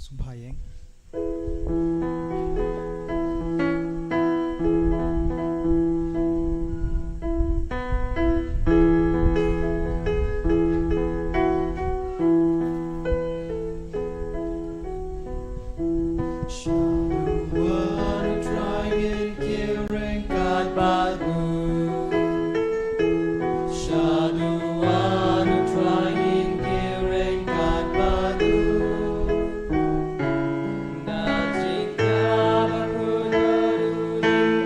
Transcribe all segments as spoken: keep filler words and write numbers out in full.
Sngewbha ïeng. Shaduwan u Trai ngin kiew ryngkat bad u. Shaduwan u Trai ngin kiew ryngkat bad u. Na jingkyrkhu bad u,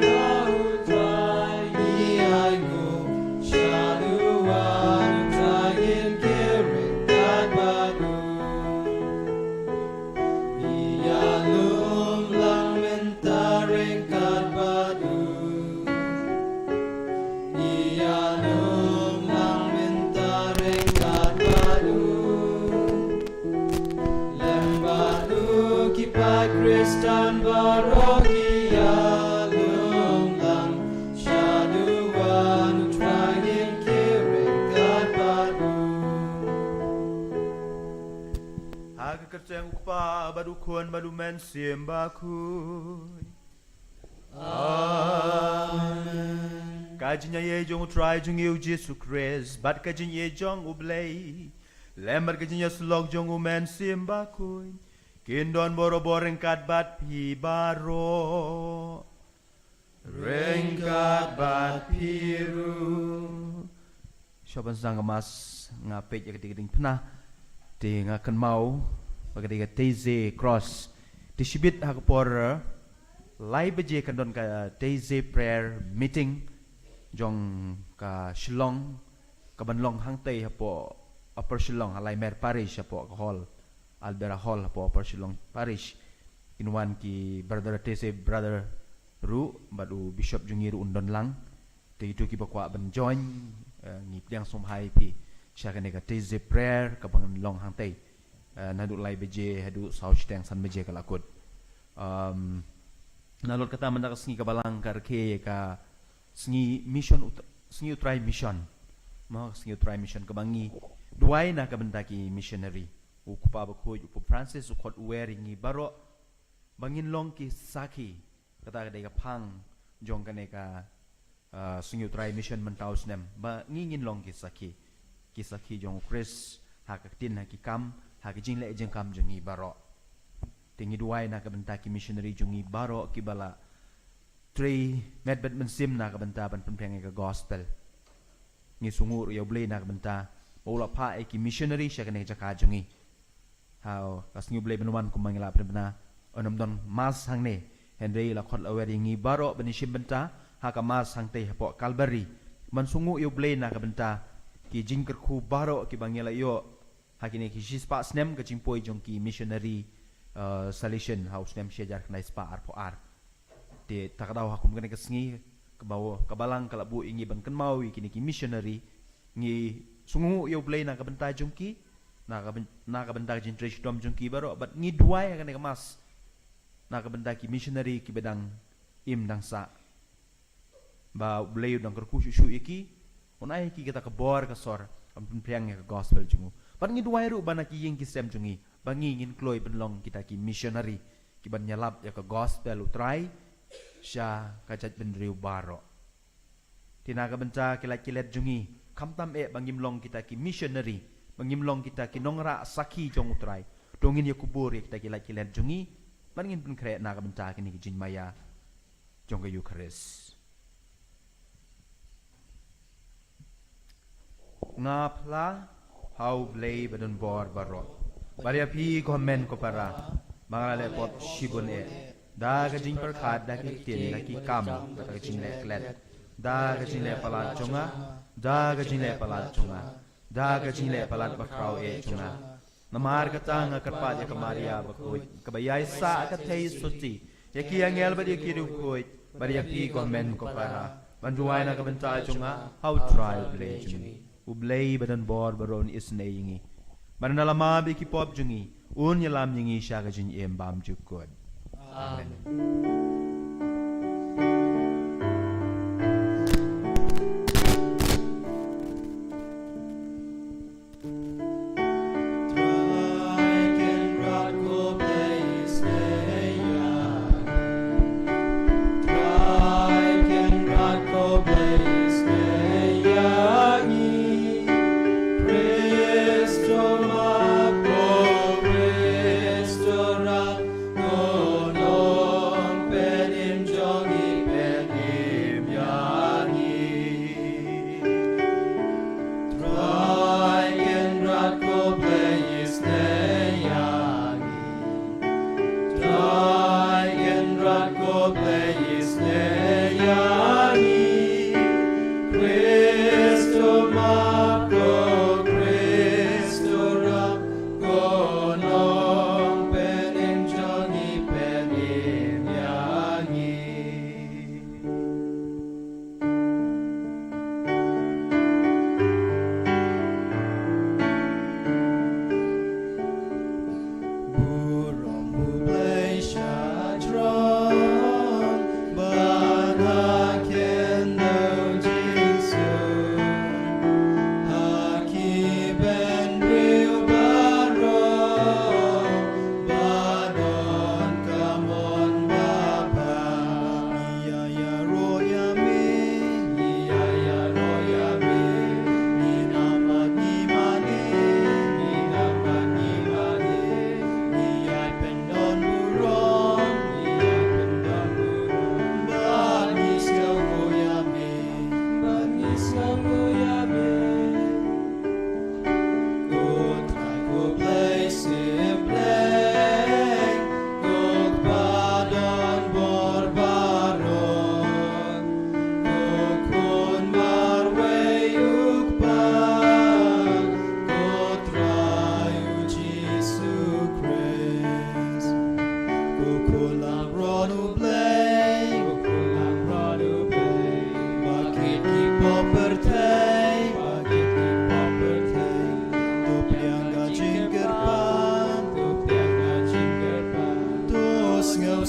na u Trai ngi ai nguh. Shaduwan u Trai ngin kiew ryngkat bad u. Ïalum lang mynta ryngkat bad u. Ïalum lang mynta ryngkat bad u. Lem bad u ki paid Khristan baroh ki ïalum lang. Shaduwan u Trai ngin kiew ryngkat bad u. Ha ka kyrteng u Kpa bad u Khun bad u Mynsiem Bakhuid. Amen. Ka jingïaid jong u Trai jong ngi u Jisu Khrist bad ka jingïaid jong u Blei, lem bad ka jingïasyllok jong u Mynsiem Bakhuid, kin don barabor ryngkat bad phi baroh. Ryngkat bad phi ruh. Shuwa ban sdang ka Mass nga peit ïa ka dei ka diengphna. Te nga kynmaw ba ka dei ka Taizé Cross. Te shibit ha ka por, eh, lai baje kan don ka Taizé prayer meeting jong ka Shillong, ka ban long hangtei hapoh Upper Shillong, ha Laimere Parish, hapoh ka hall, Alberah Hall, hapoh Upper Shillong Parish. Kin wan ki brother Taizé brother ruh bad u bishop jong ngi ruh un don lang. Te kito kiba kwah ban join, eh, ngi pdiang sngewbha ïa phi sha kane ka Taizé prayer ka ban long hangtei. Eh, naduh lai baje haduh saw shiteng san baje ka la kut. Um, nalor kata mynta ka sngi ka Balang ka rakhe ïa ka sngi mission ut-, sngi u Trai mission. Mo, sngi u Trai mission kaba ngi duwai na ka bynta ki missionary. U Kpa Bakhuid, u Pope Francis u khot u wer ïa ngi baroh ba ngin long ki sakhi. Kata ka dei ka phang jong kane ka, ah, sngi u Trai mission mynta u snem, ba ngi ngin long ki sakhi. Ki sakhi jong u Khrist ha ka ktien, ha ki kam, ha ki jingleh jingkam jong ngi baroh. Te ngi duwai na ka bynta ki missionary jong ngi baroh kiba la trei met bad mynsiem na ka bynta ban pynphriang ïa ka gospel. Ngi sngewnguh ruh ïa u Blei na ka bynta ba u la phah ïa ki missionary sha kane ka jaka jong ngi. Ha ka sngi u Blei ban wan kumba ngi la pynbna, un ym don Mass hangne, hynrei la khot la wer ïa ngi baroh ban ïashim bynta ha ka Mass hangtei hapoh Kalbari. Ban sngewnguh ïa u Blei na ka bynta ki jingkyrkhu baroh kiba ngi la ïoh ha kine ki shispah snem ka jingpoi jong ki missionary, eh, Salesian ha u snem shi hajar khyndai spah arphew ar. Te ta ka daw ha kum kane ka sngi, kaba, ka Balang ka la buh ïa ngi ban kynmaw ïa kine ki missionary, ngi sngewnguh ïa u Blei na ka bynta jong ki, na ka byn-, na ka bynta ka jingtrei shitom jong ki baroh, bad ngi duwai ha kane ka Mass na ka bynta ki missionary kiba dang im dang sah, ba u Blei u dang kyrkhu shuh shuh ïa ki, un ai ïa ki kata ka bor ka sor ban pynphriang ïa ka gospel jong u. Bad ngi duwai ruh ba na ki ïing ki sem jong ngi, ba ngi ngin kloi ban long kita ki missionary kiban ïalap ïa ka gospel u Trai sha ka jaitbynriew baroh. Te na ka bynta ki lait ki let jong ngi, khamtam eh ba ngim long kita ki missionary, ba ngim long kita ki nongrah sakhi jong u Trai, to ngin ïakubur ïa kita ki lait ki let jong ngi, bad ngin pynkhreh na ka bynta kine ki jingmaïa jong ka Eukharist. Nga phla ha u Blei badonbor baroh, bad ïa phi ko hynmen ko para, ba nga la leh pop shibun eh, da ka jingpyrkhat, da ki ktien, da ki kam, da ka jingleh klet, da ka jingleh palat jong nga, da ka jingleh palat jong nga, da ka jingleh palat bakhraw eh jong nga. Namar kata nga kyrpad ïa ka Maria bakhuid, kaba ïaisah ha ka theisotti, ïa ki angel bad ïa ki riewkhuid, bad ïa phi ko hynmen ko para, ban duwai na ka bynta jong nga ha u Trai u Blei jong ngi. U Blei badonbor baroh un isynei ïa ngi, bad un ïalam ïa ki pop jong ngi, un ïalam ïa ngi sha ka jingim bymjukut. Amen.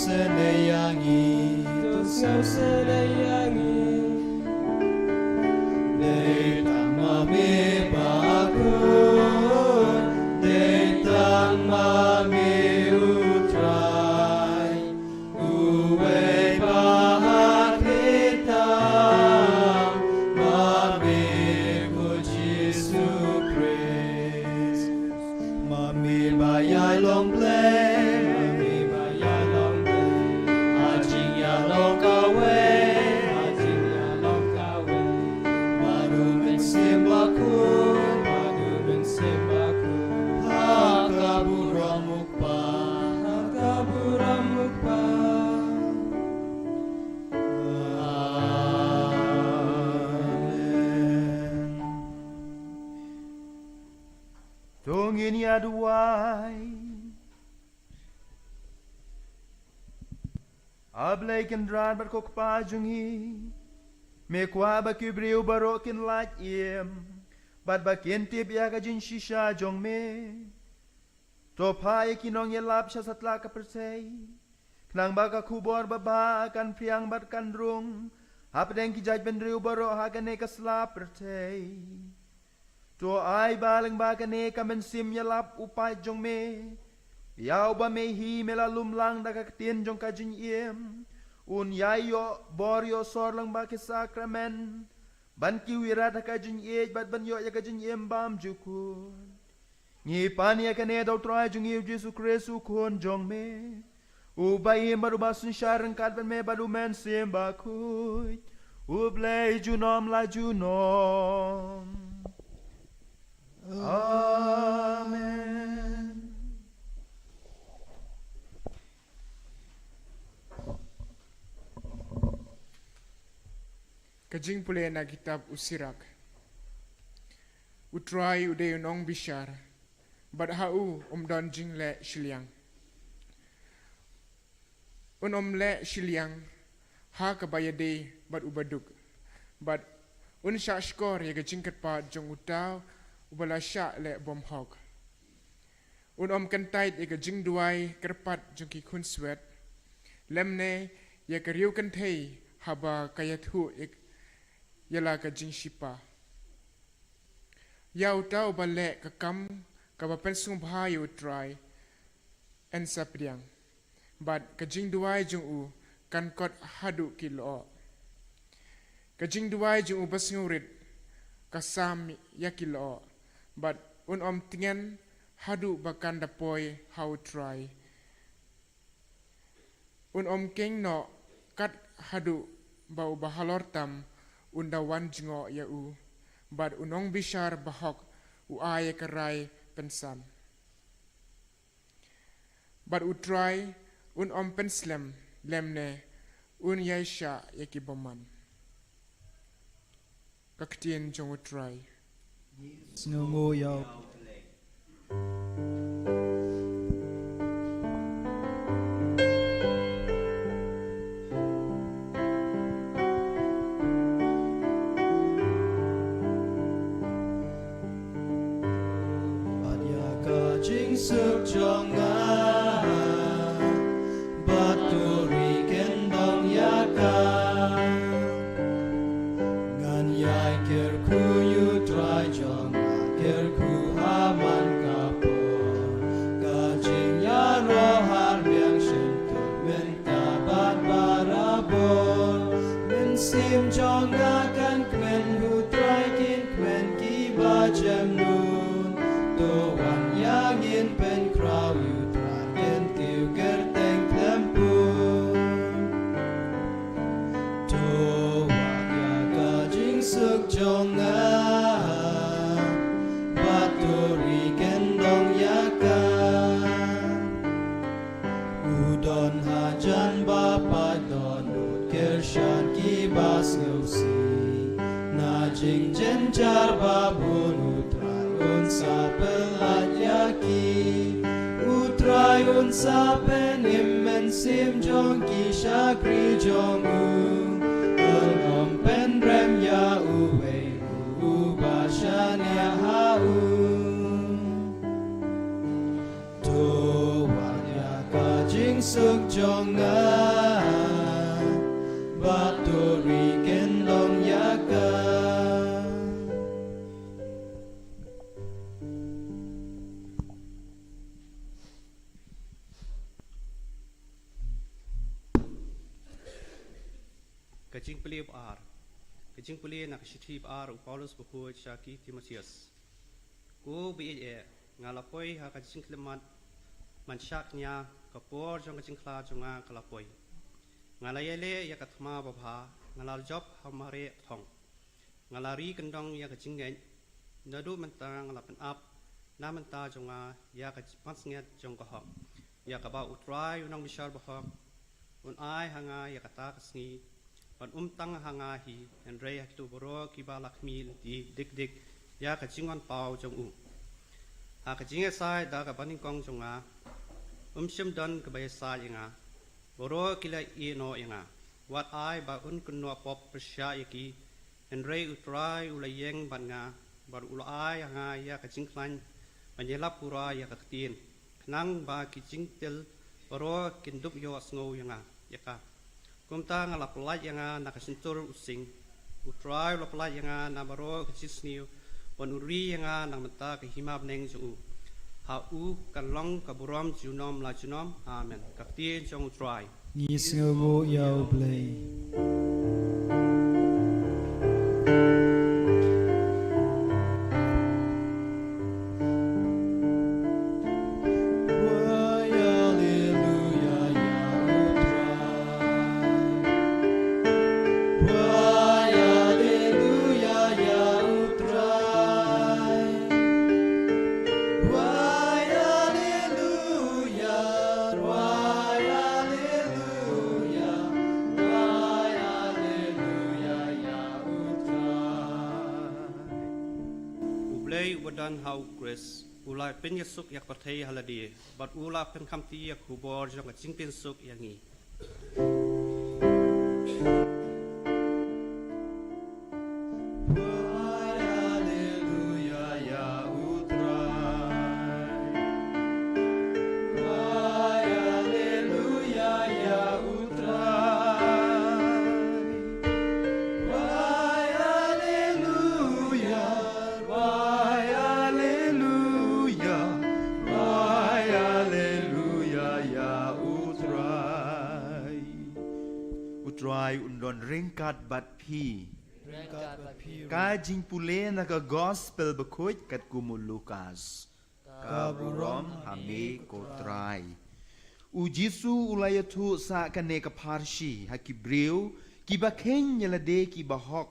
Sene ïa ngi, to sngewsih ïa ngi. Dei tang ma me ba khuid, dei tang ma me u Trai, uwei ba ha khlieh tam, ma me ko Jisu Khrist. Ma me ba ïai long Blei, ma me ba ïai long Blei. Ha jingïalong kawei, ha jingïalong kawei. Bad u Mynsiem Bakhuid, bad u Mynsiem Bakhuid. Ha ka burom u Kpa, ha ka burom u Kpa. Amen. To ngin ïa duwai. A Blei Kynrad bad ko Kpa jong ngi, me kwah ba ki briew baroh kin lait im bad ba kin tip ïa ka jingshisha jong me. To phah ïa ki nongïalap sha satlak ka pyrthei, khnang ba ka khubor babha kan phriang bad kan rung hapdeng ki jaitbynriew baroh ha kane ka sla pyrthei. To ai ba lyngba kane ka mynsiem ïalap u paid jong me, ïa uba me hi me la lum lang da ka ktien jong ka jingim, un ïai ïoh bor ïoh sor lyngba ki sakramen, ban kiwei rat ha ka jingïeit bad ban ïoh ïa ka jingim bymjukut. Ngi pan ïa kane da u Trai jong ngi u Jisu Khrist u Khun jong me, uba im bad uba synshar ryngkat bad me bad u Mynsiem Bakhuid, U Blei junom la junom. Amen. Ka jingpule na kitab u Sirak. U Trai u dei u nongbishar, bad ha u ym don jingleh shiliang. Un ym leh shiliang ha kaba ïadei bad uba duk, bad un shah shkor ïa ka jingkyrpad jong uta uba la shah leh bymhok. Un ym kyntait ïa ka jingduwai kyrpad jong ki khunswet, lymne ïa ka riewkynthei haba ka ïathuh ïa, ïa la ka jingshipa. Ïa uta uba leh ka kam kaba pynsngewbha ïa u Trai, yn sa pdiang, bad ka jingduwai jong u kan kot haduh ki lyoh. Ka jingduwai jong u basngewrit ka sam ïa ki lyoh, bad un ym tngen haduh ba kan da poi ha u Trai. Un ym kheiñ noh kat haduh ba uba halor tam un da wan jngoh ïa u, bad u nongbishar bahok u ai ïa ka rai pynsan. Bad u Trai un ym pynslem, lymne un ïaishah ïa ki bymman. Ka ktien jong u Trai. Sngewnguh ïa u. Bad ïa ka jingsuk jong nga, bad to ri kyndong ïa ka. Ngan ïai kyrkhu ïa u Trai jong nga, kyrkhu ha man ka por. Ka jingïaroh har biang shyntur mynta bad barabor. Mynsiem jong nga kan kmen ha u Trai, kin kmen kiba jemnud. To wan ïa ngin pynkhraw ïa u Trai, kyntiew kyrteng khlem pun. To wad ïa ka jingsuk jong nga, bad to ri kyndong ïa ka. U don hajan ba paid dohnud, kyrshan kiba sngewsih. Na jingjynjar ba bun u Trai un sa pyllait ïa ki. U Trai un sa pynim mynsiem jong ki shakri jong u. Un ym pynrem ïa uwei ruh uba shaniah ha u. To wad ïa ka jing suk jong nga, bad to ri ken long ïa ka. Ka jingpule ba ar. Ka jingpule na ka shithi ba ar u Paulus bakhuid sha ki Timotheus. Ko baieit eh, nga la poi ha ka jingkhlem mat man shakñia, ka por jong ka jingkhlad jong nga ka la poi. Nga la ïaleh ïa ka thma babha, nga la jop ha mareh thong. Nga la ri kyndong ïa ka jingngeit, naduh mynta nga la pynap na bynta jong nga ïa ka pansngiat jong ka hok, ïa kaba U Trai u nongbishar bahok un ai ha nga ïa kata ka sngi, ban ym tang ha nga hi, hynrei ha kito baroh kiba la khmih lynti dik dik ïa ka jingwan paw jong u. Ha ka jingïasaid da ka banyngkong jong nga, ym shym don kaba ïasaid ïa nga. Baroh ki la ïehnoh ïa nga. Wat ai ba un kynnoh pop pyrshah ïa ki. Hynrei U Trai u la ïeng bad nga, bad u la ai ha nga ïa ka jingkhlaiñ ban ïalap pura ïa ka ktien, khnang ba ki jingtil baroh kin dup ïohsngew ïa nga, ïa ka. Kumta nga la pyllait ïa nga na ka shyntur u sing. U Trai u la pyllait ïa nga na baroh ka jingsniew, ban u ri ïa nga na ka bynta ka hima bneng jong u. Ha u kan long ka burom junom la junom. Amen. Ka ktien jong U Trai. Ngi sngewbha ïa U Blei. Wai aleluya ïa U Trai. Wai aleluya ïa U Trai. Wai aleluya, wai aleluya, wai aleluya ïa U Trai. U Blei uba don ha U Khrist u la pynïasuk ïa ka pyrthei ha lade, bad u la pynkhamti ïa ka khubor jong ka jingpynsuk ïa ngi. Wai aleluya ïa U Trai. Wai aleluya ïa U Trai. Wai aleluya, wai aleluya, wai aleluya ïa U Trai. U Trai un don ryngkat bad phi. Ryngkat bad phi ruh. Ka jingpule na ka Gospel bakhuid katkum u Lukas. Ka burom ha me ko Trai. U Jisu u la ïathuh sah kane ka pharshi ha ki briew kiba kheiñ ïa lade kiba hok,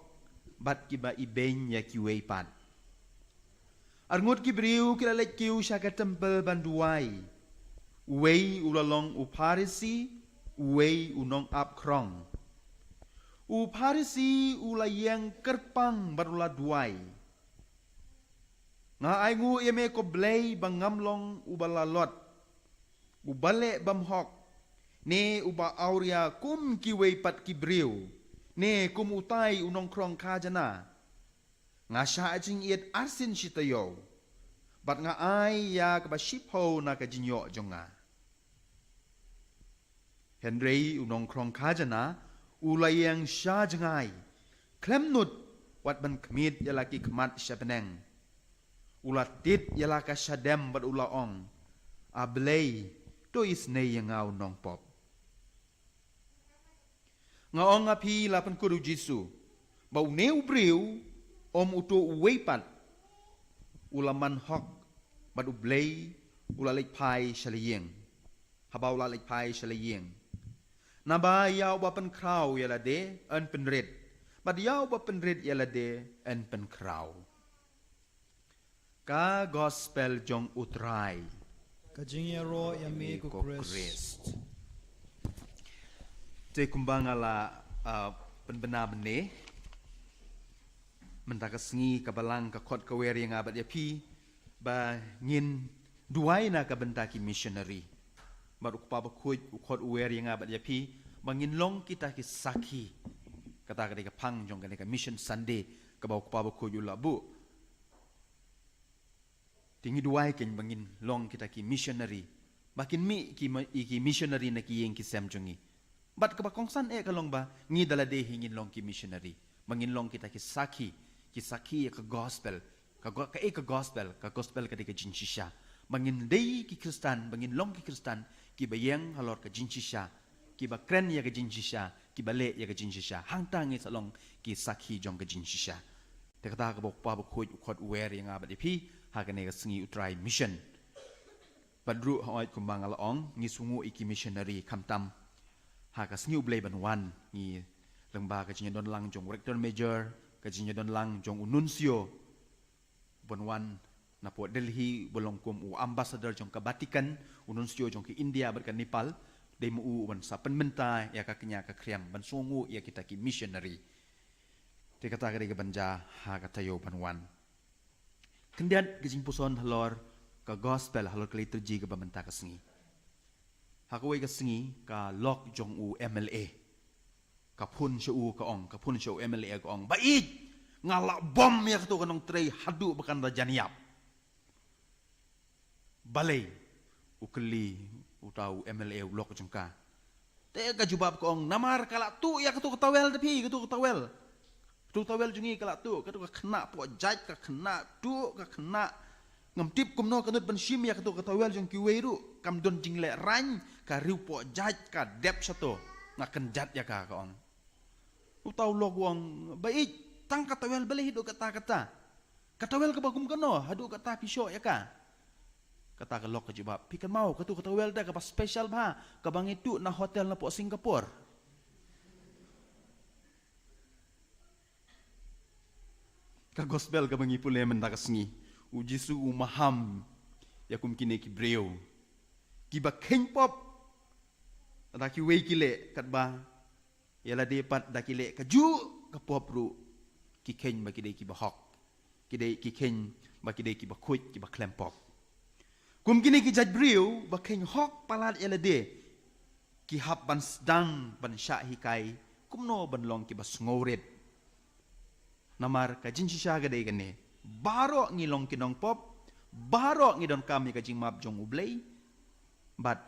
bad kiba ibeiñ ïa kiwei pat. Arngut ki briew ki la leit kiew sha ka templ ban duwai. Uwei u la long u Pharisi, uwei u nongap khrong. U Pharisi u la ïeng kyrpang bad u la duwai. Nga ainguh ïa me ko Blei ba ngam long uba lalot, uba leh bymhok, ne uba awria kum kiwei pat ki briew, ne kum utai u nongkhrong khajana. Nga shah jingit arsien shi taïew, bad nga ai ïa kaba shiphew na ka jingïoh jong nga. Hynrei u nongkhrong khajana u la ïeng sha jngai, khlem nud wat ban khmied ïa la ki khmat sha bneng. U la tied ïa la ka shadem bad u la ong, A Blei, to isynei ïa nga u nongpop. Nga ong ha phi, la pynkut u Jisu, ba une u briew, ym uto uwei pat, u la man hok, bad U Blei u la leit phai sha la ïing. Haba u la leit phai sha la ïing. Naba ïa uba pynkhraw ïa lade yn pynrit, bad ïa uba pynrit ïa lade yn pynkhraw. Ka Gospel jong U Trai. Ka jingïaroh ïa me ko Khrist. Te kumba nga la, ah, pynbna mynne, mynta ka sngi ka Balang ka khot ka wer ïa nga bad ïa phi ba ngin duwai na ka bynta ki missionary. Bad u Kpa Bakhuid u khot u wer ïa nga bad ïa phi ba ngin long kita ki sakhi. Kata ka dei ka phang jong kane ka Mission Sunday kaba u Kpa Bakhuid u la buh. Te ngi duwai kein ba ngin long kita ki missionary, Ba kin mih ki ma-, i ki missionary na ki ïing ki sem jong ngi. Bad kaba kongsan eh ka long ba ngi da lade hi ngin long ki missionary. Ba ngin long kita ki sakhi, ki sakhi ïa ka gospel. Ka go-, kaei ka gospel, ka gospel ka dei ka jingshisha. Ba ngin dei ki Khristan, ba ngin long ki Khristan, kiba ïeng halor ka jingshisha, kiba kren ïa ka jingshisha, kiba leh ïa ka jingshisha. Hangta ngin sa long ki sakhi jong ka jingshisha. Te kata kaba u Kpa Bakhuid u khot u wer ïa nga bad ïa phi, ha kane ka sngi U Trai Mission. Bad ruh hooid kumba nga la ong, ngi sngewnguh ïa ki missionary khamtam ha ka sngi U Blei ban wan, ngi lyngba ka jingïadon lang jong u Rector Major, ka jingïadon lang jong u Nuncio, ban wan napoh Delhi, ba long kum u ambassador jong ka Vatican, u Nuncio jong ka India bad ka Nepal, dei ma u ban sa pynmynta ïa ka kñia ka khriam, ban sngewnguh ïa kita ki missionary. Te kata ka dei ka ban jia ha ka taïew ban wan. Khyndiat ka jingpuson halor ka gospel, halor ka liturgy kaba mynta ka sngi. Ha kawei ka sngi ka lok jong u M L A ka phone sha u ka ong, ka phone sha u M L A ka ong, "Ba ïeit, nga lah bom ïa kato ka nongtrei haduh ba kan da jan ïap." "Balei?" u kylli uta u M L A u lok jong ka. Te ka jubab ka ong, "Namar ka lah tuh ïa kato ka tawel da phi, kato ka tawel. Kato ka tawel jong ngi ka lah tuh, kato ka khynnah poh jait, ka khynnah tuh, ka khynnah, ngam tip kumno ka nud ban shim ïa kato ka tawel jong kiwei ruh, kam don jingleh rain, ka riew poh jait, ka dep shato, nga kynjat ïa ka," ka ong. Uta u lok u ong, "Ba ïeit, tang ka tawel balei haduh katta katta? Ka tawel kaba kum kano haduh katta phi shoh ïa ka?" Kata ka lok ka jubab, "Phi kynmaw, kato ka tawel da kaba special bha, kaba ngi tuh na hotel napoh Singapore." Ka gospel kaba ngi pule mynta ka sngi, U Jisu u maham ïa kum kine ki briew kiba kheiñ pop da kiwei ki leh, katba ïa lade pat da ki leh kajuh ka pop ruh ki kheiñ ba ki dei kiba hok, ki dei, ki kheiñ ba ki dei kiba khuid, kiba khlem pop. Kum kine ki jait briew ba kheiñ hok palat ïa lade, ki hap ban sdang ban shah hikai kumno ban long kiba sngewrit. Namar ka jingshisha ka dei kane, baroh ngi long ki nongpop, baroh ngi donkam ïa ka jingmap jong U Blei, bad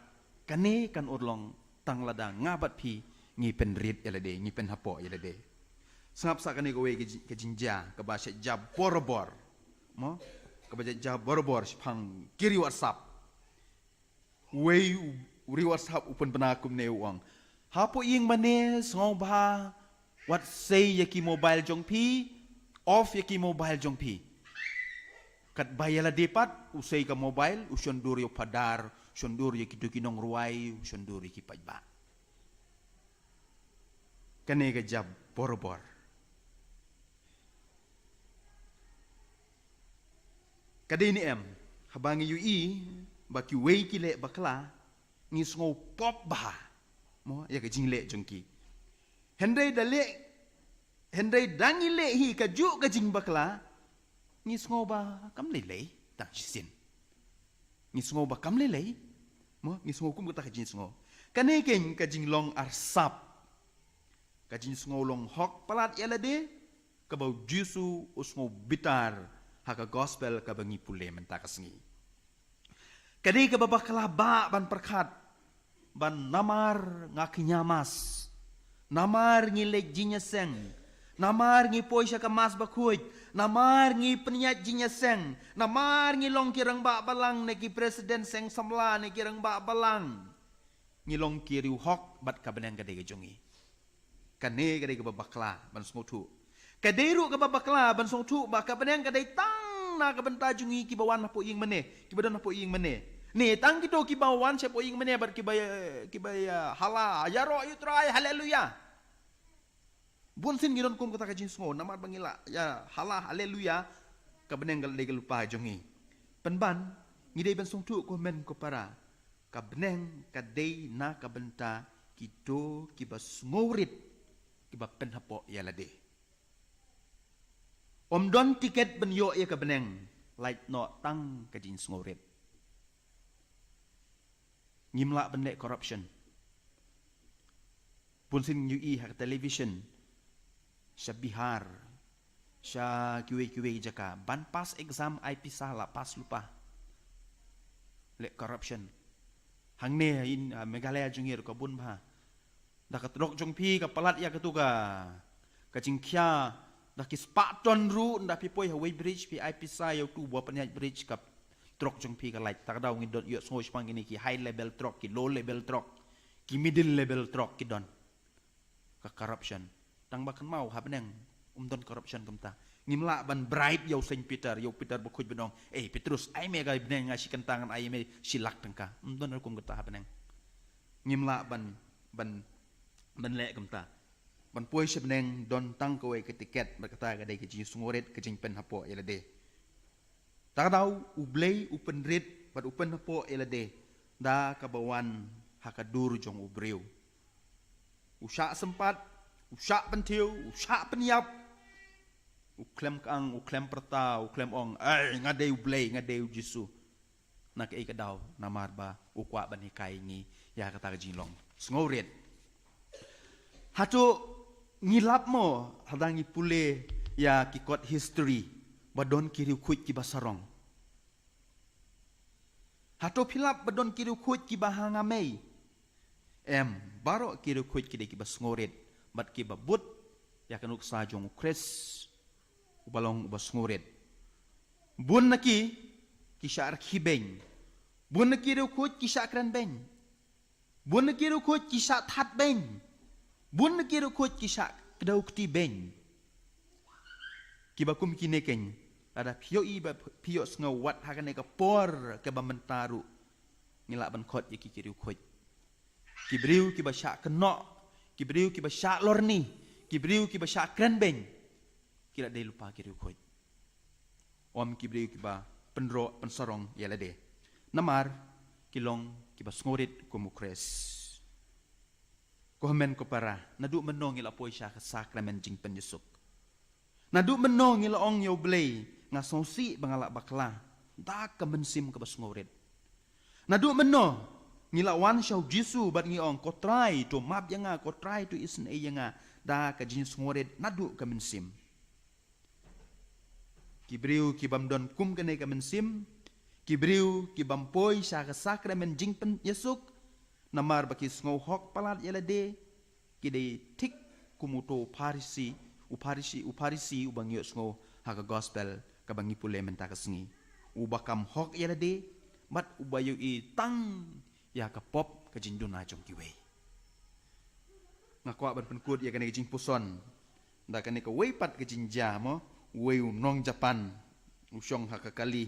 kane kan urlong tang lada nga bad phi ngi pynrit ïa lade, ngi pynhapoh ïa lade. Sngap sa kane kawei ka jing-, ka jingjia kaba shet jia borabor. Mo? Kaba shet jia borabor shaphang ki riew WhatsApp. Wei u, u riew WhatsApp u pynbna kumne u ong, "Hapoh ïing mane sngewbha wat sei ïa ki mobile jong phi, off ïa ki mobile jong phi." Katba ïa lade pat u sei ka mobile, u shon dur ïa u phadar, u shon dur ïa kito ki nongrwai, u shon dur ïa ki paidbah. Kane ka jia borabor. Ka dei ne em, haba ngi ïohi ba kiwei ki leh bakla, ngi sngew pop bha, mo, ïa ka jingleh jong ki. Hynrei da leh, hynrei da ngi leh hi kajuh ka jingbakla, ngi sngew ba kam lei lei tang shisien. Ngi sngew ba kam lei lei, mo, ngi sngew kum kata ka jingsngew. Kane keiñ ka jinglong arsap, ka jingsngew long hok palat ïa lade, kaba U Jisu u sngew bitar ha ka gospel kaba ngi pule mynta ka sngi. Ka dei kaba bakla bha ban pyrkhat ba namar nga kñia Mass, namar ngi leit jingïaseng, namar ngi poi sha ka Mass bakhuid, namar ngi pynïaid jingïaseng, namar ngi long ki rangbah balang ne ki president seng samla ne ki rangbah balang, ngi long ki riewhok bad ka bneng ka dei ka jong ngi. Kane ka dei kaba bakla ban sngewthuh. Ka dei ruh kaba bakla ban sngewthuh ba ka bneng ka dei tang na ka bynta jong ngi kiba wan hapoh ïing mane, kiba don hapoh ïing mane. Ne tang kito kiba wan shapoh ïing mane bad kiba, kiba ïa hala, ïaroh ïa U Trai, haleluya. Bunsien ngi don kum kata ka jingsngew, namar ba ngi la ïa hala, haleluya, ka bneng ka dei ka lypa jong ngi. Pynban, ngi dei ban sngewthuh ko hynmen ko para, ka bneng ka dei na ka bynta kito kiba sngewrit, kiba pynhapoh ïa lade. Ym don tiket ban ïoh ïa ka bneng, lait noh tang ka jingsngewrit. Ngim lah ban leh corruption. Bunsien ngi ïohi ha ka television, sha Bihar, sha kiwei kiwei jaka, ban pass exam ai pisa la pass lypa. Leh corruption. Hangne ha Meghalaya jong ngi ruh ka bun bha. Da ka trok jong phi ka palat ïa katu ka, ka jingkhia, da ki spah ton ruh, da phi poi ha weighbridge, phi ai pisa ïa utu ba pynïaid bridge, ka trok jong phi ka lait. Ta ka daw ngi don ïohsngew shaphang kine ki high level trok, ki low level trok, ki middle level trok ki don. Ka corruption. Tang ba kynmaw ha bneng, ym don corruption kumta. Ngim lah ban bribe ïa u Saint Peter, ïa u Peter bakhuid ban ong, "Ei Petrus, ai me ka bneng, nga shi kyntang ngan ai me shi lak tyngka." Ym don rukom kata ha bneng. Ngim lah ban, ban, ban leh kumta. Ban poi sha bneng don tang kawei ka tiket, bad kata ka dei ka jingsngewrit, ka jingpynhapoh ïa lade. Ta ka daw, U Blei u pynrit bad u pynhapoh ïa lade da kaba wan ha ka dur jong u briew. U shah sympat, u shah pynthiew, u shah pynïap. U khlem kang, u khlem pyrta, u khlem ong, "Ei, nga dei U Blei, nga dei U Jisu." Na kaei ka daw? Namar ba u kwah ban hikai ngi ïa kata ka jinglong sngewrit. Hato ngi lap mo, lada ngi pule ïa ki kot history, ba don ki riewkhuid kiba sarong? Hato phi lap ba don ki riewkhuid kiba ha nga mei? Em, baroh ki riewkhuid ki dei kiba sngewrit, bad kiba bud ïa ka nuksa jong U Khrist, uba long uba sngewrit. Bun na ki, ki shah rkhie beiñ. Bun na ki riewkhuid ki shah kren beiñ. Bun na ki riewkhuid ki shah that beiñ. Bun na ki riewkhuid ki shah kdew kti beiñ. Kiba kum kine keiñ, lada phi ïohi bad phi ïohsngew wat ha kane ka por kaba mynta ruh, ngi lah ban khot ïa ki ki riewkhuid. Ki briew kiba shah kynnoh, ki briew kiba shah lorni, ki briew kiba shah kren beiñ, ki la dei lypa ki riewkhuid. Ym ki briew kiba pynroh pynsarong ïa lade. Namar ki long kiba sngewrit kum U Khrist. Ko hynmen ko para, naduh mynno ngi la poi sha ka sakramen jingpynïasuk? Naduh mynno ngi la ong ïa U Blei, "Nga sngewsih ba nga la bakla," da ka mynsiem kaba sngewrit? Naduh mynno ngi la wan sha U Jisu bad ngi ong, "Ko Trai, to map ïa nga, ko Trai, to isynei ïa nga," da ka jingsngewrit naduh ka mynsiem? Ki briew ki bym don kum kane ka mynsiem, ki briew ki bym poi sha ka sakramen jingpynïasuk, namar ba ki sngew hok palat ïa lade, ki dei thik kum uto u Pharisi, u Pharisi, u Pharisi uba ngi ïohsngew ha ka gospel kaba ngi pule mynta ka sngi. Uba kam hok ïa lade, bad uba ïohi tang ïa ka pop ka jingduna jong kiwei. Nga kwah ban pynkut ïa kane ka jingpuson da kane kawei pat ka jingjia mo, uwei u nong Japan, u shong ha ka kali,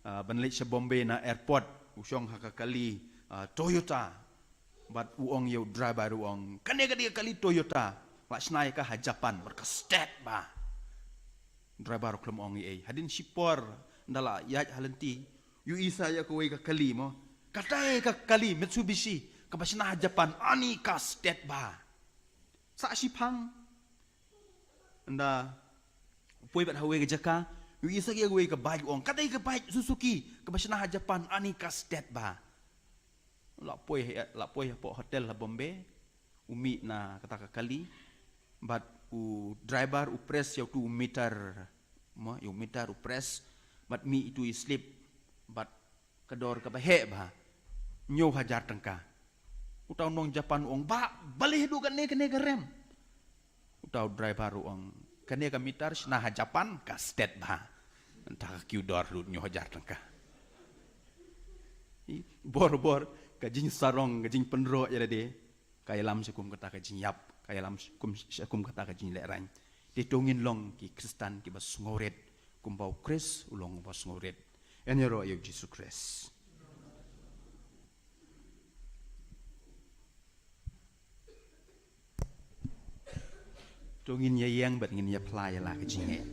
ah, ban leit sha Bombay na airport, u shong ha ka kali, ah, Toyota. Bad u ong ïa u driver, u ong, "Kane ka dei ka kali Toyota, la shna ïa ka ha Japan, bad ka stet bha." Driver u khlem ong ei ei. Hadien shipor, ynda la ïaid ha lynti, u ïohi sa ïa kawei ka kali mo, "Katei ka kali Mitsubishi kaba shna ha Japan, ani ka stet bha." Sa shiphang, ynda u poi bad ha kawei ka jaka, u ïohi sa ïa kawei ka bike, u ong, "Katei ka bike Suzuki kaba shna ha Japan, ani ka stet bha." La poi, la poi hapoh hotel ha Bombay, u mih na kata ka kali, bad u driver u press ïa utu u meter, mo, ïa u meter u press, bad mih itu i slip, bad ka dor kaba heh bha, hynñiew hajar tyngka. Uta u nong Japan u ong, "Bah, balei haduh kane kane ka rem?" Uta u driver u ong, "Kane ka meter shna ha Japan, ka stet bha. Mynta ka kiew dor lut hynñiew hajar tyngka." I, bor bor ka jingsarong, ka jingpynroh ïa lade, ka ïalam sha kum kata ka jingïap, ka ïalam sha kum, sha kum kata ka jinglehrain. Te to ngin long ki Khristan kiba sngewrit kumba U Khrist u long uba sngewrit. Yn ïaroh ïa U Jisu Khrist. To ngin ïa ïeng bad ngin ïa phla ïa la ka jingeh.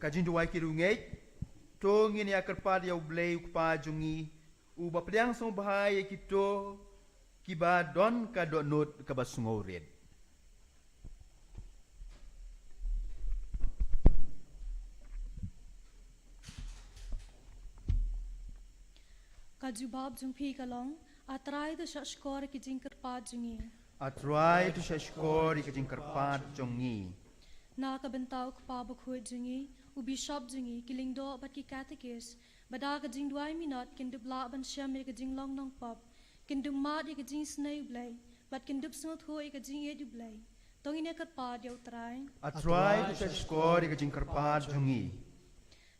Ka jingduwai ki riewngeit. To ngin ïa kyrpad ïa U Blei U Kpa jong ngi, uba pdiang sngewbha ïa kito kiba don ka dohnud kaba sngewrit. Ka jubab jong phi ka long, A Trai, to shahshkor ïa ki jingkyrpad jong ngi. A Trai, to shahshkor ïa ki jingkyrpad jong ngi. Na ka bynta u kpa bakhuid jong ngi, u bishop jong ngi, ki lyngdoh bad ki katekis, ba da ka jingduwai minot kin dup lah ban shem ïa ka jinglong nongpop, kin dup mad ïa ka jingisynei U Blei, bad kin dup sngewthuh ïa ka jingïeit U Blei. To ngin ïa kyrpad ïa U Trai. A Trai, to shahshkor ïa ka jingkyrpad jong ngi.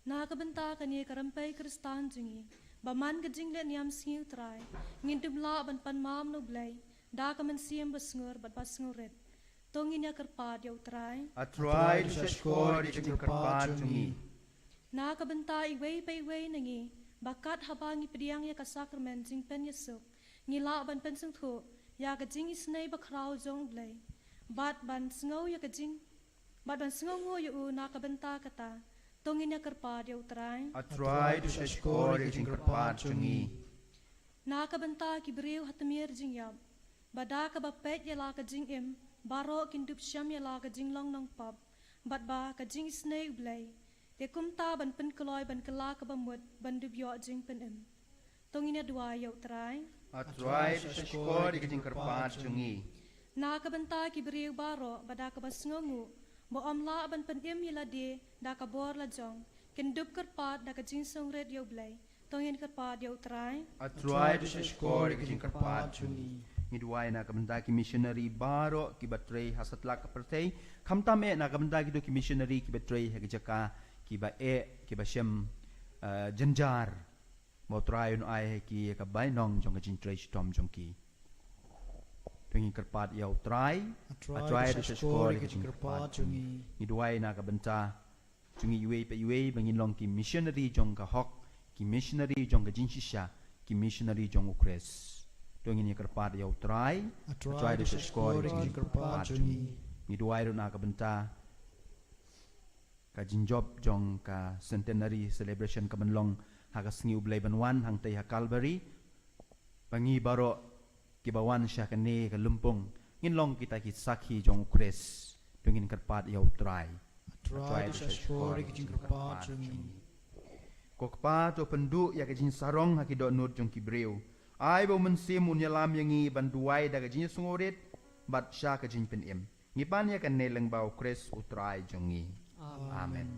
Na ka bynta kane ka rympei Khristan jong ngi, ba man ka jingleh niam sngi U Trai, ngin dup lah ban pan mam na U Blei da ka mynsiem ba sngur bad ba sngewrit. To ngin ïa kyrpad ïa U Trai. A Trai, to shahshkor ïa ka jingkyrpad jong ngi. Na ka bynta iwei pa iwei na ngi, ba kat haba ngi pdiang ïa ka sakramen jingpynïasuk, ngi lah ban pynsngewthuh ïa ka jingisynei bakhraw jong U Blei, bad ban sngew ïa ka jing, bad ban sngewnguh ïa U na ka bynta kata. To ngin ïa kyrpad ïa U Trai. A Trai, to shahshkor ïa ka jingkyrpad jong ngi. Na ka bynta ki briew ha tmier jingïap, ba da kaba peit ïa la ka jingim, baroh kin dup shem ïa la ka jinglong nongpop, bad ba ka jingisynei U Blei, te kumta ban pynkloi ban kylla kaba mut ban dup ïoh jingpynim. To ngin ïa duwai ïa U Trai. A Trai, to shahshkor ïa ka jingkyrpad jong ngi. Na ka bynta ki briew baroh, ba da kaba sngewnguh, ba ym lah ban pynim ïa lade da ka bor la jong, kin dup kyrpad da ka jingsngewrit ïa U Blei. To ngin kyrpad ïa U Trai. A Trai, to shahshkor ïa ka jingkyrpad jong ngi. Ngi duwai na ka bynta ki missionary baroh kiba trei ha satlak ka pyrthei, khamtam eh na ka bynta kito ki missionary kiba trei ha ki jaka kiba eh, kiba shem, eh, jynjar. Ba U Trai un ai ha ki ïa ka bainong jong ka jingtrei shitom jong ki. To ngin kyrpad ïa U Trai. A Trai, to shahshkor ïa ka jingkyrpad jong ngi. Ngi duwai na ka bynta jong ngi iwei pa iwei ba ngin long ki missionary jong ka hok, ki missionary jong ka jingshisha, ki missionary jong U Khrist. To ngin ïa kyrpad ïa U Trai. A Trai, to shahshkor ïa ka jingkyrpad jong ngi. Ngi duwai ruh na ka bynta ka jingjop jong ka centenary celebration ka ban long ha ka sngi U Blei ban wan hangtei ha Calvary. Ba ngi baroh kiba wan sha kane ka lympung ngin long kita ki sakhi jong U Khrist. To ngin kyrpad ïa U Trai. A Trai, to shahshkor ïa ka jingkyrpad jong ngi. Ko Kpa, to pynduh ïa ka jingsarong ha ki dohnud jong ki briew. Ai ba U Mynsiem un ïalam ïa ngi ban duwai da ka jingsngewrit bad sha ka jingpynim. Ngi pan ïa kane lyngba U Khrist U Trai jong ngi. Amen. Amen.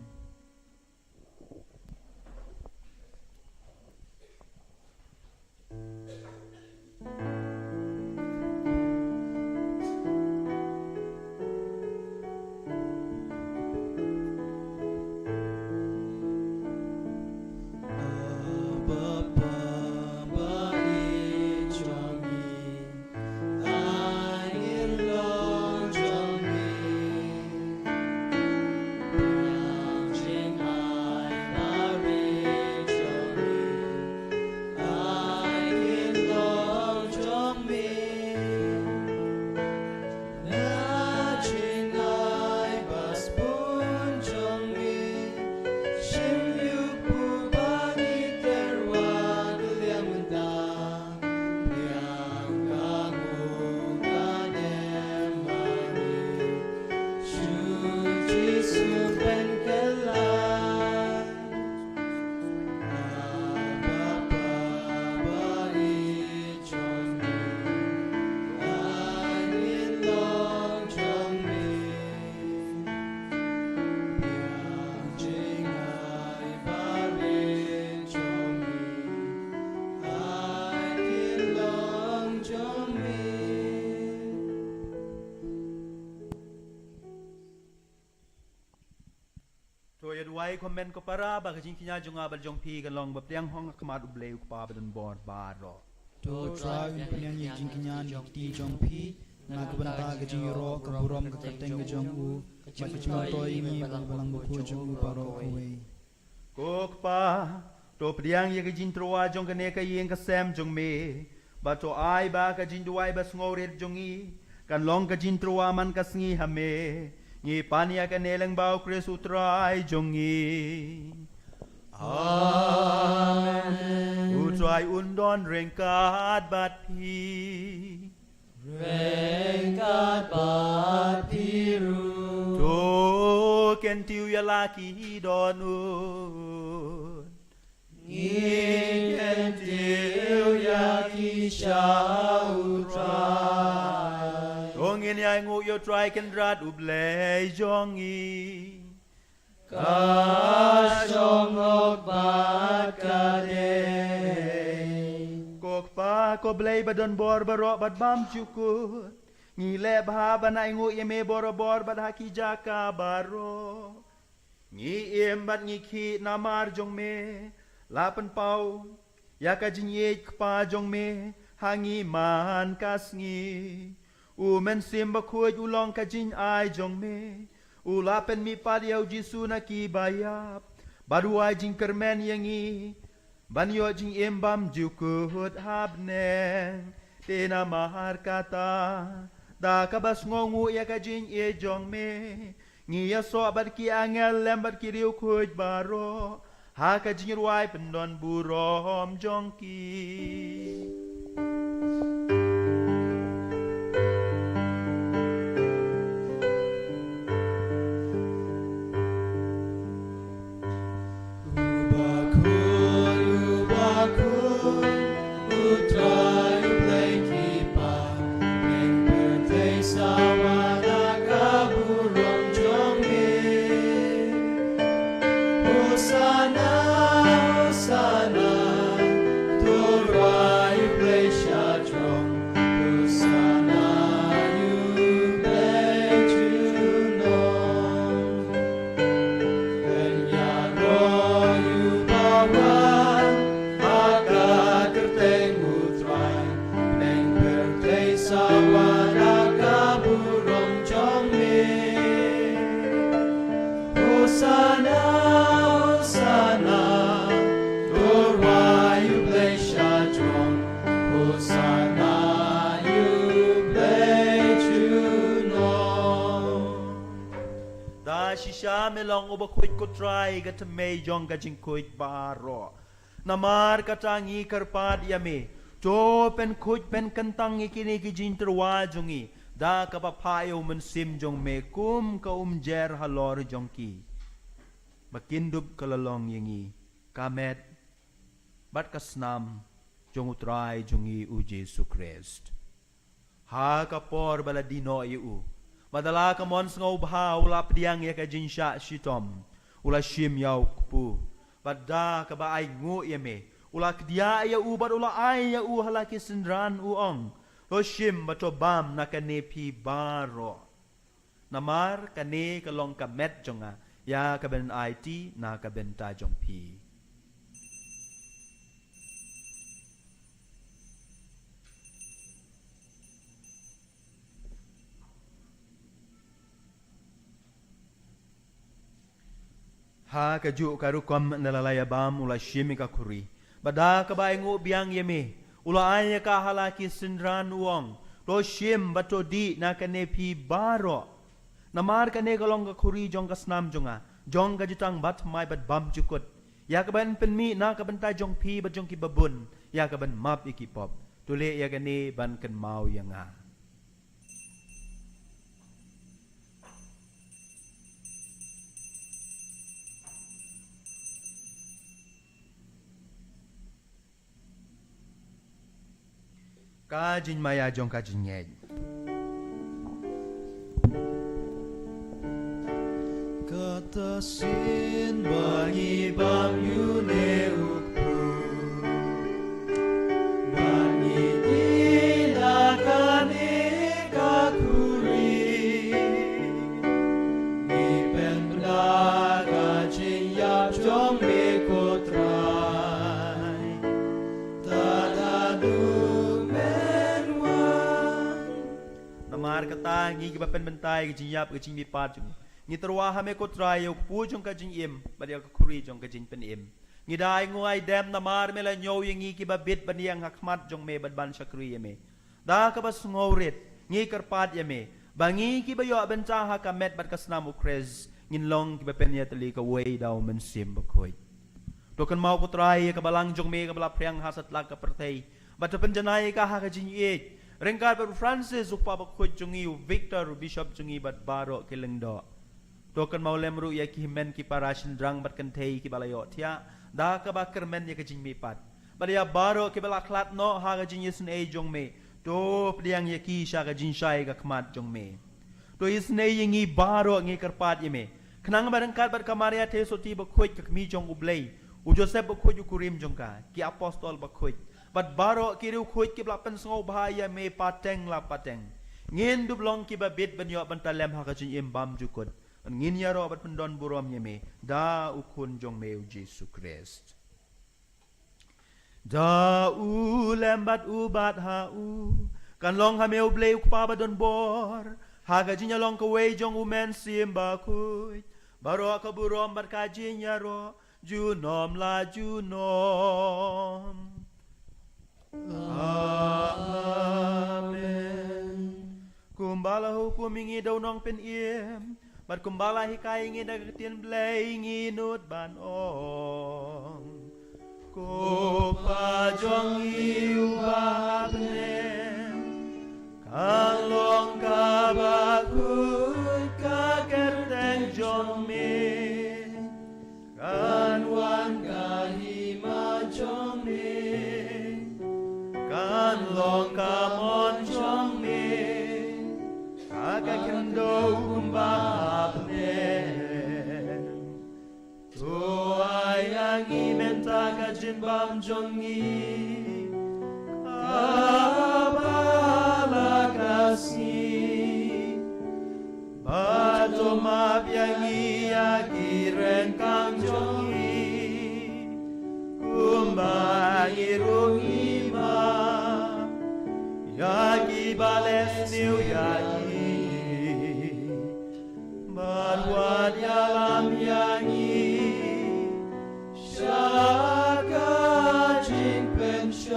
To ïa duwai kumne ko para ba ka jingkñia jong nga bad jong phi kan long ba pdiang hok ha khmat U Blei U Kpa badonbor baroh. To Trai un pdiang ïa ka jingkñia na ka kti jong phi na ka bynta ka jingïaroh ka burom ka kyrteng ka jong u bad ka jingmyntoi ïa ngi bad ka balang bakhuid jong u baroh kawei. Ko Kpa, to pdiang ïa ka jingtyrwa jong kane ka ïing ka sem jong me. Bad to ai ba ka jingduwai ba sngewrit jong ngi kan long ka jingtyrwa man ka sngi ha me. Ngi pan ïa kane lyngba U Khrist U Trai jong ngi. Amen. U Trai un don ryngkat bad phi. Ryngkat bad phi ruh. To kyntiew ïa la ki dohnud. Ngi kyntiew ïa ki sha U Trai. To ngin ïa nguh ïa U Trai Kynrad U Blei jong ngi. Ka shong hok bad ka dei. Ko Kpa, ko Blei badonbor baroh bad bymjukut, ngi leh bha ban ai nguh ïa me borabor bad ha ki jaka baroh. Ngi im bad ngi khih namar jong me la pynpaw ïa ka jingïeit Kpa jong me ha ngi man ka sngi. U Mynsiem Bakhuid u long ka jingai jong me. U la pynmihpat ïa U Jisu na ki baïap bad u ai jingkyrmen ïa ngi ban ïoh jingim bymjukut ha bneng. Te namar kata, da kaba sngewnguh ïa ka jingïeit jong me, ngi ïasoh bad ki angel lem bad ki riewkhuid baroh ha ka jingrwai pyndonburom jong ki. U bakhuid, u bakhuid, U Trai U Blei ki kpa, bneng pyrthei sawa da ka burom jong me. Hosana, Hosana, to rwai U Blei sha jrong. Hosana ïa U Blei junom. Pynïaroh ïa uba wan ha ka kyrteng U Trai. Bneng pyrthei sawa da ka burom jong me. Hosana, Hosana, to rwai U Blei sha jrong. Hosana ïa U Blei junom. Da shisha me long u bakhuid ko Trai, ka thymmei jong ka jingkhuid baroh. Namar kata ngi kyrpad ïa me, to pynkhuid pynkyntang ïa kine ki jingtyrwa jong ngi da kaba phah ïa U Mynsiem jong me kum ka umjer halor jong ki, ba kin dup ka la long ïa ngi ka met bad ka snam jong U Trai jong ngi U Jisu Khrist. Ha ka por ba la die noh ïa u, bad da la ka mon sngewbha u la pdiang ïa ka jingshah shitom, u la shim ïa u kpu, bad da kaba ainguh ïa me, u la kdiah ïa u bad u la ai ïa u ha la ki synran, u ong, to shim bad to bam na kane phi baroh. Namar kane ka long ka met jong nga, ïa ka ban aiti na ka bynta jong phi. Ha kajuh ka rukom ynda la ïa bam u la shim ïa ka khuri, bad da kaba ainguh biang ïa me, u la ai ïa ka ha la ki synran, u ong, to shim bad to dih na kane phi baroh. Namar kane ka long ka khuri jong ka snam jong nga, jong ka jutang bathymmai bad bymjukut, ïa kaban pynmih na ka bynta jong phi bad jong kiba bun ïa kaban map ïa ki pop. To leh ïa kane ban kynmaw ïa nga. Ka jingmaïa jong ka jingngeit. Kata shisien ba ngi bam ïa une u kpu, ba ngi dih na kane ka khuri, ngi pynbna ka pynbynta ïa ka jingïap ka jingmihpat jong ngi. Ngi tyrwa ha me ko Trai ïa u kpu jong ka jingim bad ïa ka khuri jong ka jingpynim. Ngi da ai nguh ai dem namar me la ñiew ïa ngi kiba bit ban ïeng ha khmat jong me bad ban shakri ïa me. Da kaba sngewrit ngi kyrpad ïa me ba ngi kiba ïoh bynta ha ka met bad ka snam u Khrist ngin long kiba pynïatylli kawei da u Mynsiem Bakhuid. To kynmaw ko Trai ïa ka balang jong me kaba la phriang ha satlak ka pyrthei bad to pynjanai ïa ka ha ka jingïeit ryngkat bad u Francis u kpa bakhuid jong ngi, u Victor u bishop jong ngi bad baroh ki lyngdoh. To kynmaw lem ruh ïa ki hynmen ki para shynrang bad kynthei kiba la ïohthiah da kaba kyrmen ïa ka jingmihpat bad ïa baroh kiba la khlad noh ha ka jingisynei jong me. To pdiang ïa ki sha ka jingshai ka khmat jong me. To isynei ïa ngi baroh, ngi kyrpad ïa me, khnang ba ryngkat bad ka Maria Theisotti bakhuid ka kmie jong U Blei, u Joseph bakhuid u kurim jong ka, ki apostol bakhuid bad baroh ki riewkhuid kiba la pynsngewbha ïa me pateng la pateng, ngin dup long kiba bit ban ïoh bynta lem ha ka jingim bymjukut. Ngin ïaroh bad pyndon burom ïa me da u Khun jong me u Jisu Khrist. Da u lem bad u bad ha u kan long ha me U Blei u Kpa badonbor, ha ka jingïalong kawei jong u Mynsiem Bakhuid, baroh ka burom bad ka jingïaroh junom la junom. Amen. Kumba la hukum ïa ngi da u Nongpynim bad kumba la hikai ïa ngi da ka ktien Blei, ngi nud ban ong: Ko Pa jong ngi uba ha bneng, kan long kaba khuid ka kyrteng jong me. Kan wan ka hima jong me, kan long ka mon jong me ha ka khyndew kumba ha bneng. To ai ïa ngi mynta ka jingbam jong ngi kaba la ka sngi. Bad to map ïa ngi ïa ki ryngkang jong ngi, kumba ngi ruh ngi map ïa kiba leh sniew ïa ngi. Bad wat ïalam ïa ngi sha ka jingpynshoi,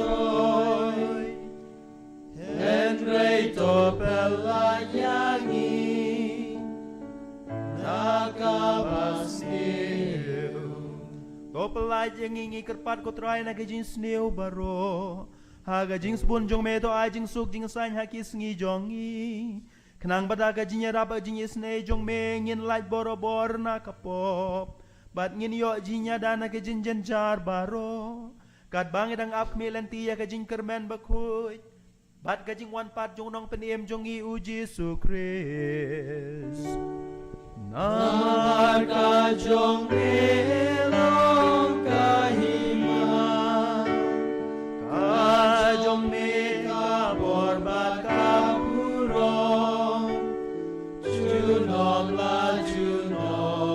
hynrei to pyllait ïa ngi na kaba sniew. To pyllait ïa ngi, ngi kyrpad ko Trai, na ka jingsniew baroh. Ha ka jingsbun jong me to ai jingsuk jingsaiñ ha ki sngi jong ngi, khnang ba da ka jingïarap bad jingisynei jong me ngin lait borabor na ka pop bad ngin ïoh jingïada na ka jingjynjar baroh, katba ngi dang ap khmih lynti ïa ka jingkyrmen bakhuid bad ka jingwan pat jong u Nongpynim jong ngi u Jisu Khrist. Namar ka jong me long ka hima, ka jong me ka bor bad ka burom junom la junom.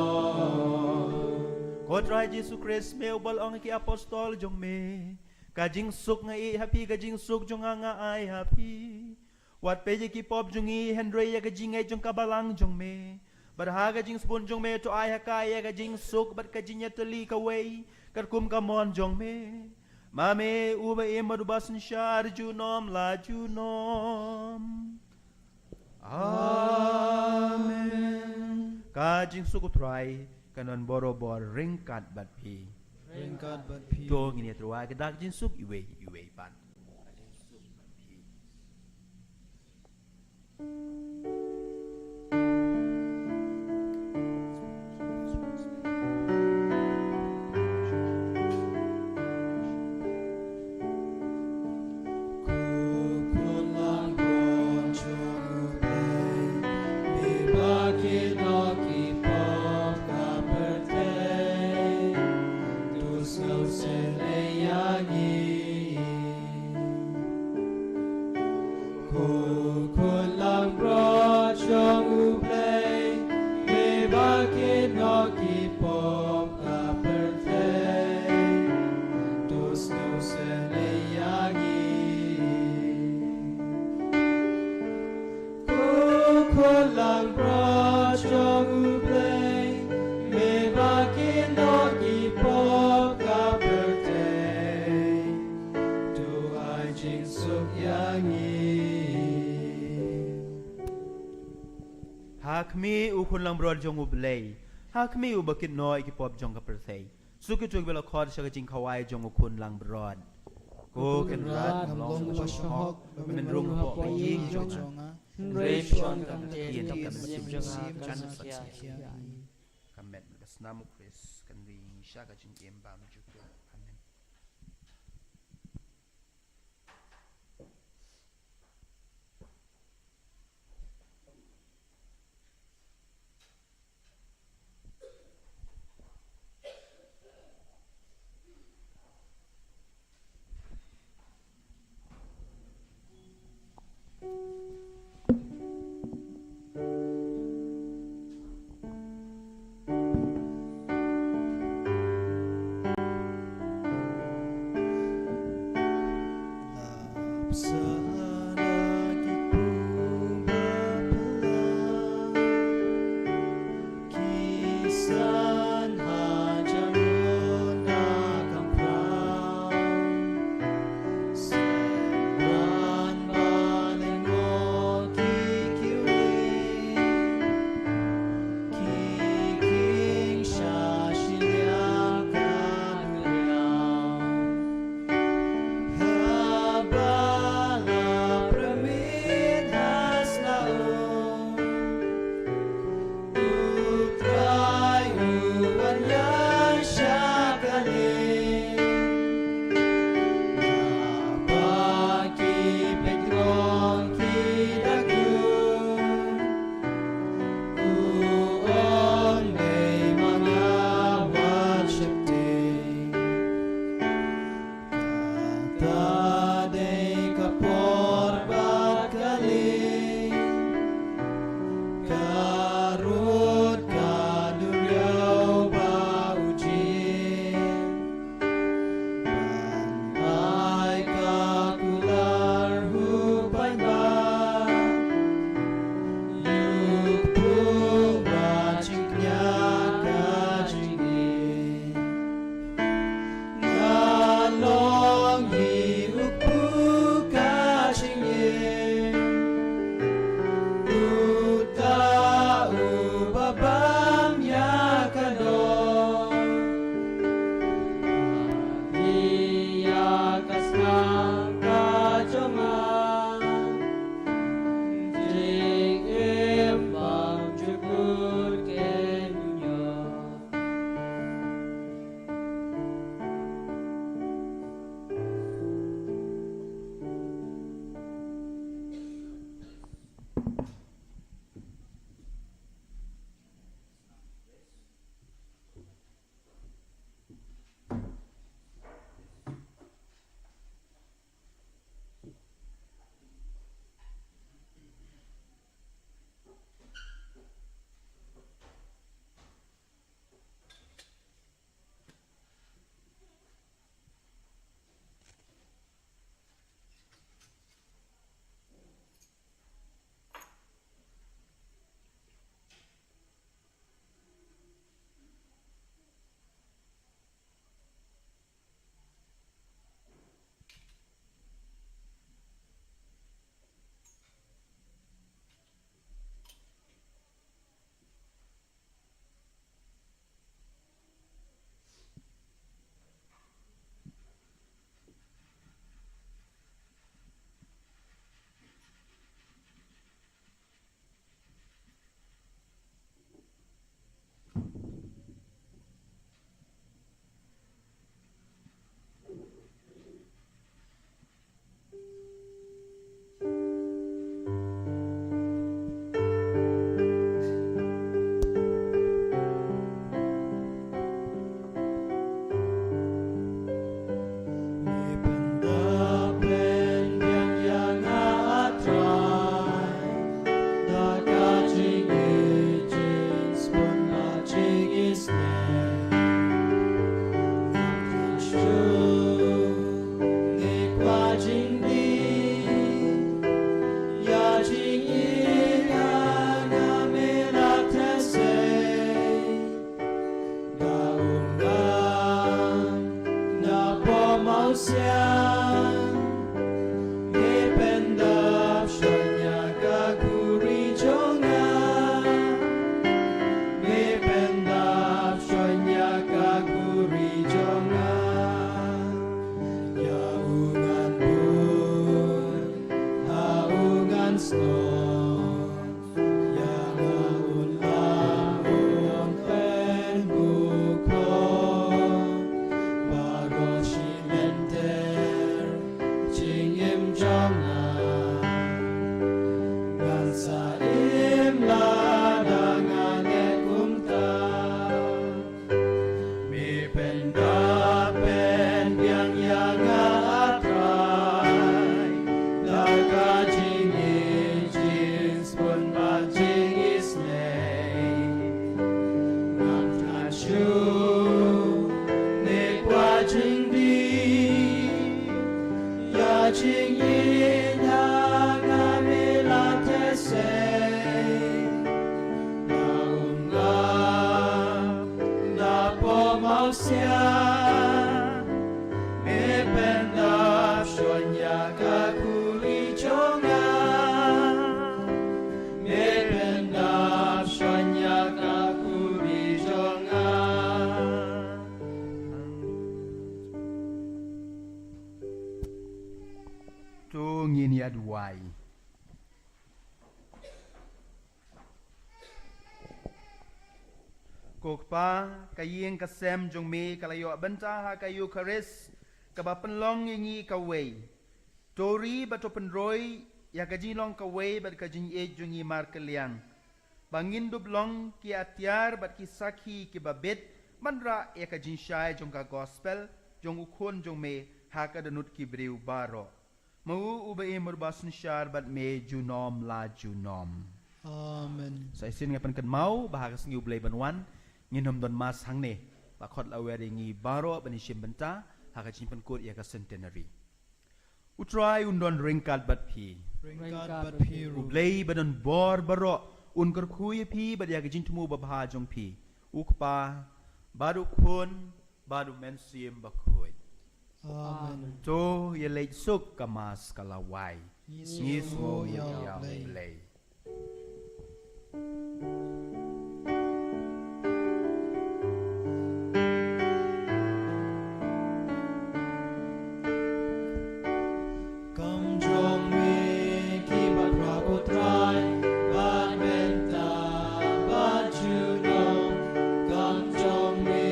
Ko Trai Jisu Khrist, me uba la ong ha ki apostol jong me: Ka jingsuk nga ïeit ha phi, ka jingsuk jong nga nga ai ha phi. Wat peit ïa ki pop jong ngi, hynrei ïa ka jingngeit jong ka balang jong me. Bad ha ka jingsbun jong me to ai ha ka ïa ka jingsuk bad ka jingïatylli kawei katkum ka mon jong me. Ma me uba im bad uba synshar junom la junom. Amen. Ka jingsuk u Trai kan don borabor ryngkat bad phi. Ryngkat bad phi. To ngin ïa tyrwa ka dak jingsuk iwei iwei pat. Khmih, u Khun langbrot jong U Blei. Ha khmih, uba kit noh ïa ki pop jong ka pyrthei. Suk ïa uto kiba la khot sha ka jingkhawai jong U Khun langbrot. Ko Kynrad, ngam long uba shoh hok ba men rung hapoh ka ïing jong nga. Hynrei shuwa ong tang ktien, ka mynsiem jong nga kan satia. Ka met bad ka snam U Khrist kan ring sha ka jingim bymjukut. Amen. Ju ne kwa jingdi ya jingin ha nga me la te se na um nga na po mau sia me pen da shon ya ka kuli jong nga. Ngi pynap shon ïa ka kuri jong nga. To ngin ïa duwai. Ko Kpa, ka ïing ka sem jong me ka la ïoh bynta ha ka Eukharist, kaba pynlong ïa ngi kawei. To ri bad to pynroi ïa ka jinglong kawei bad ka jingïeit jong ngi markylliang, ba ngin dup long ki atiar bad ki sakhi kiba bit ban rah ïa ka jingshai jong ka gospel jong u Khun jong me ha ka dohnud ki briew baroh. Ma u uba im bad uba synshar bad me junom la junom. Amen. Sa shisien nga pynkynmaw ba ha ka sngi U Blei ban wan ngin ym don mass hangne, la khot la wer ïa ngi baroh ban ïashim bynta ha ka jingpynkut ïa ka centenary. U Trai un don ryngkat bad phi. Ryngkat bad phi ruh. U Blei ba don bor baroh un kyrkhu ïa phi bad ïa ka jingthmu babha jong phi, U Kpa bad U Khun bad U Mynsiem Bakhuid. Amen. To ïaleit suk, ka mass ka la wai. Ngi sngew ïa U Blei. Kam jong me kiba khraw ko Trai, bad mynta bad junom. Kam jong me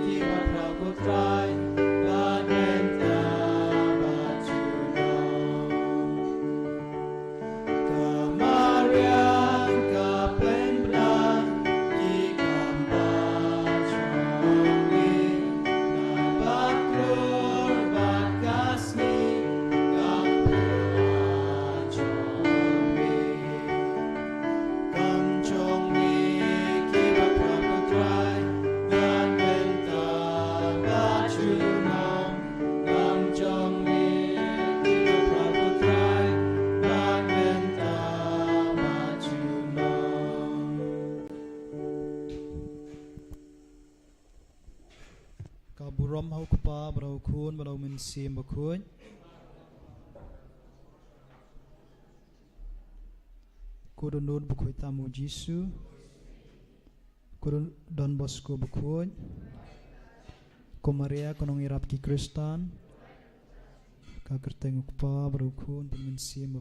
kiba khraw ko Trai, bad mynta bad junom. Ka mariang ka pynbna ki kam ba jong ngi, na ba klur bad ka sngi kam pynbna jong ngi. Kam jong ngi kiba khraw ko Trai, bad mynta bad junom. Kam jong ngi kiba khraw ko Trai, bad mynta bad junom. Ka burom ha U Kpa, bad ha U Khun, bad ha U Mynsiem Bakhuid. Ko Dohnud Bakhuid tam U Jisu. Ko Don Bosco Bakhuid. Ko Maria, ko Nongïarap ki Khristan. Ka kyrteng U Kpa, bad U Khun, bad U Mynsiem